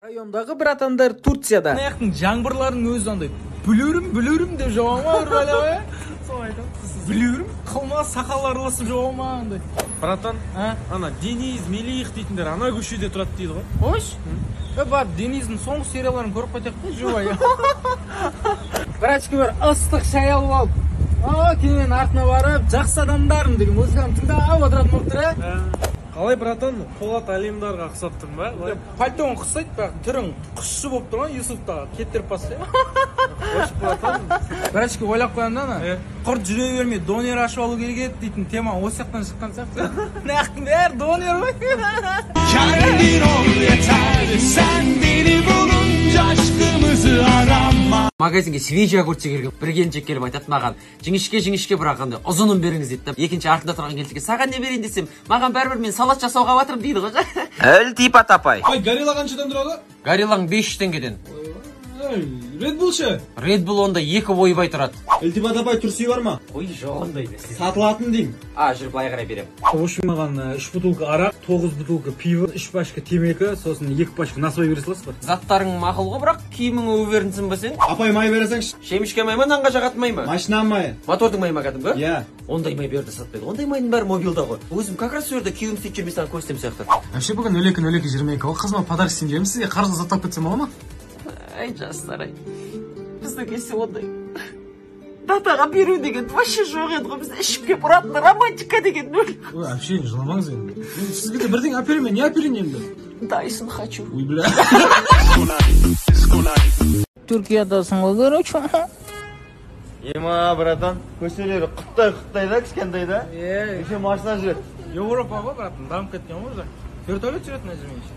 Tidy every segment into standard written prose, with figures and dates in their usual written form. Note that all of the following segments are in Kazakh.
Райондағы братандар Турцияда. Аяқтың жаңбырларының өзі андай бүлерім бүлерім деп жауа ма бір бәле ғой? Соны айтамын. Бүлерім қылма сақал араласып жауа ма андай. Братан, ана Дениз Мелих дейтіндер ана көшеде тұрады дейді ғой. Қойшы. Барып Дениздің соңғы серияларын көріп қайтайық та живой. Братчики, бір ыстық шай алып алып, кеменің артына барып, жақсы адамдарым деген музыканы тыңдап отыратын болып тұр, ә? Қалай, братан, Полат Алимдарға ұқсап тұрмын ба? Пальтоң ұқсайды, бірақ түрің құсшы болып тұр ғой, Юсуфтағы кеттіріп басты. Қош, братан. Братчики, ойлап қоямын да ана. Құрт жүре бермей донер ашып алу керек еді дейтін тема осы жақтан шыққан сияқты. Нақтың бәрі донер ғой. Kendin ol yeter, sen beni bulunca aşkımızı arama. Магазинге свежий огурцы келген бір келіншек келіп айтады маған, жіңішке жіңішке бірақ андай ұзынын беріңіз дейді да. Екінші артында тұрған келіншекке саған не берейін десем, маған бәрібір, мен салат жасауға батырмын дейді ғой. Ілтипат апай. Ой, горилла қаншадан тұрады? Гориллаң 500 теңгеден. Red Bull ше? Red Bull онда 2 ойбай тұрады. Ілтипат апай, түрси бар ма? Ой, жоқ ондай емес. Сатылатын деймін. А, жүр былай қарай беремін. В общем, маған 3 бутылка арақ, 9 бутылка пиво, 3 пачка темекі, сосын 2 пачка насвай бере саласыз ба? Заттарың мақұл ғой, бірақ киіміңе уверенсің ба сен? Апай, май бересеңші. Шемішке май ма, нанға жағатын май ма? Машинаның майы. Мотордың майы ма кәдімгі? Иә. Ондай май берді сатпайды. Ондай майдың бәрі мобилда ғой. Өзім как раз сол жерде күйеуім істейді жүрмей саған көрсетемін сияқты. Вообще бүгін 02.02.22 ғой, қызыма подарок істейін дегенмін, сізге қарызға зат алып кетсем бола ма? Ай, жастар ай. Біздің кезде ондай датаға беру деген вообще жоқ еді ғой, бізді ішіп келіп ұратын романтика деген нөл. Ой, вообще жыламаңыз енді. Мен сізге де бірдеңе әперемін, не әперейін енді? Дайсон хочу. Ой, бля. Түркиядасың ғой, короче. Ема, братан, көшелері құттай-құттай да, кішкентай да. Е, Еще машина жүреді. Еуропа ғой, братан, дамып кеткен ғой уже. Вертолет жүреді мына жермен еще.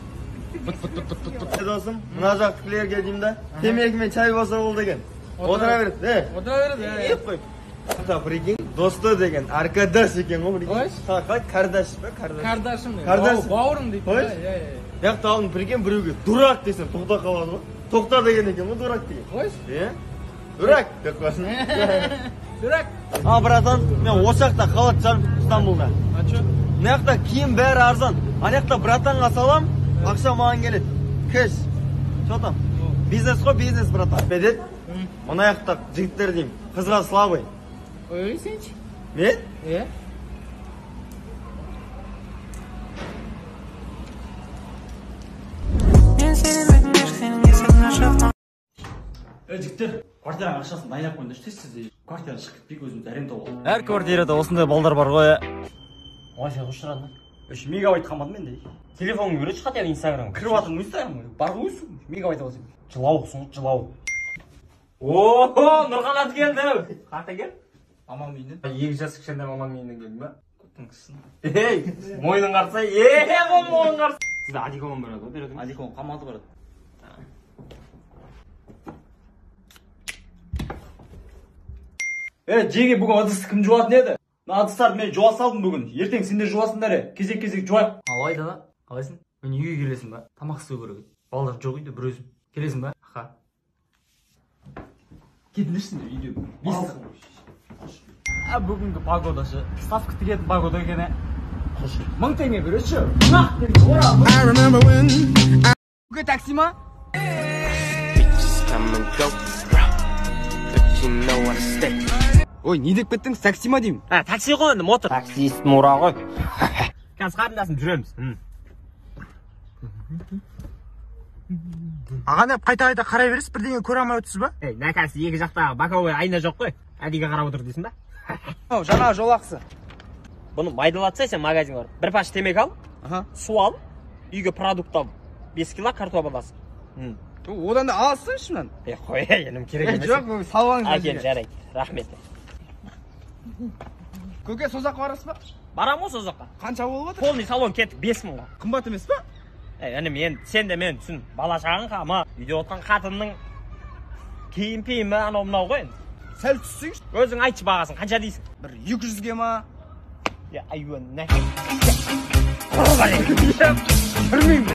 Быт-быт-быт-быт. Досым, мына жақтікілерге деймін да, темекі мен чай болса болды екен. Отыра береді, е. Отыра береді, е. Еп қойып. Ата, прикинь, досты деген аркадаш екен ғой, прикинь. Қойшы. Қалай, кардаш па, кардаш. Кардашым деген. Кардаш. Бауырым дейді. Қойшы. Иә, иә. Мына жақта алдын, прикинь, біреуге дурак десем тоқтап қалады ғой. Тоқта деген екен ғой, дурак деген. Қойшы. Е? Дурак деп қоясың. Дурак. А, братан, мен осы жақта қалатын шығармын, Стамбулда. А чё? Мына жақта киім бәрі арзан. Ана жақта братанға салам, ақша маған келеді. Кэш. Чё там? Бизнес қой, бизнес, братан. Бедет. Мына жақта жігіттер деймін, қызға слабый. Ой, сен ше? Мен? Е? Жігіттер, квартираның ақшасын дайындап қойыңдаршы, тез тез. Квартирадан шығып кетпейік, өзіміз әрең тауып алдық. Әр квартирада осындай балдар бар ғой. Wi-Fi қосып шығады. 3 мегабайт қалмады менде. Телефоныңды берші, хотя бы Инстаграм. Кіріп жатырмын Инстаграмға. Бар ғой өзі, мегабайт алсам. Жылауықсың ғой, жылауық. О, Нұрқанат келді. Қаяқтан келді? Мамамның үйінен. 2 жас кішкентай мамаңның үйінен келдің ба? Көптің кісісін. Ей, мойның қарса, е, мойның қарса. Сізде одеколон береді ғой, береді. Одеколон қалмады, барады. Е, жеге, бүгін ыдысты кім жуатын еді? Мына ыдыстарды мен жуа салдым бүгін. Ертең сендер жуасыңдар, е. Кезек-кезек жуайық. Алло, Айдана, қалайсың? Мен үйге келесің ба? Тамақ істеу керек еді. Балалар жоқ үйде, бір өзім. Келесің ба? Аха. Кетіңдерші сендер үйде. А, бүгінгі погода ше? Ставка тігетін погода екен, ә. 1000 теңге береші. Мына теңге ора. Көке, такси ма? Ой, не деп кеттіңіз? Такси ма деймін? А, такси ғой енді, мотор. Таксист мұра ғой. Қазір қарындасым жүреміз. Аға, не қайта-қайта қарай бересіз, бірдеңе көре алмай отырсыз ба? Ей, нәкәсі екі жақтағы боковой айна жоқ қой. Әдейі қарап отыр дейсің ба? Жаңа жолақсы. Бұны майдалатса сен магазинге барып, бір пачка темекі ал, су ал, үйге продукт ал, 5 кило картоп аласың. Одан да алсыншы мынаны. Е, қой, інім, керек емес. Жоқ, салып алыңыз. Әкел, жарайды, рахмет. Көке, Созаққа барасыз ба? Барамын ғой Созаққа. Қанша болып отыр? Полный салон кеттік 5000-ға. Қымбат емес па? Ей, інім, енді сен де мені түсін. Бала шағаң қамы, үйде отқан қатынның киім пиімі анау мынау ғой енді. Сәл түссеңші. Өзің айтшы бағасын, қанша дейсің? Бір 200-ге ма? Е, айуан, нәке. Құры бәле. Кірмеймін.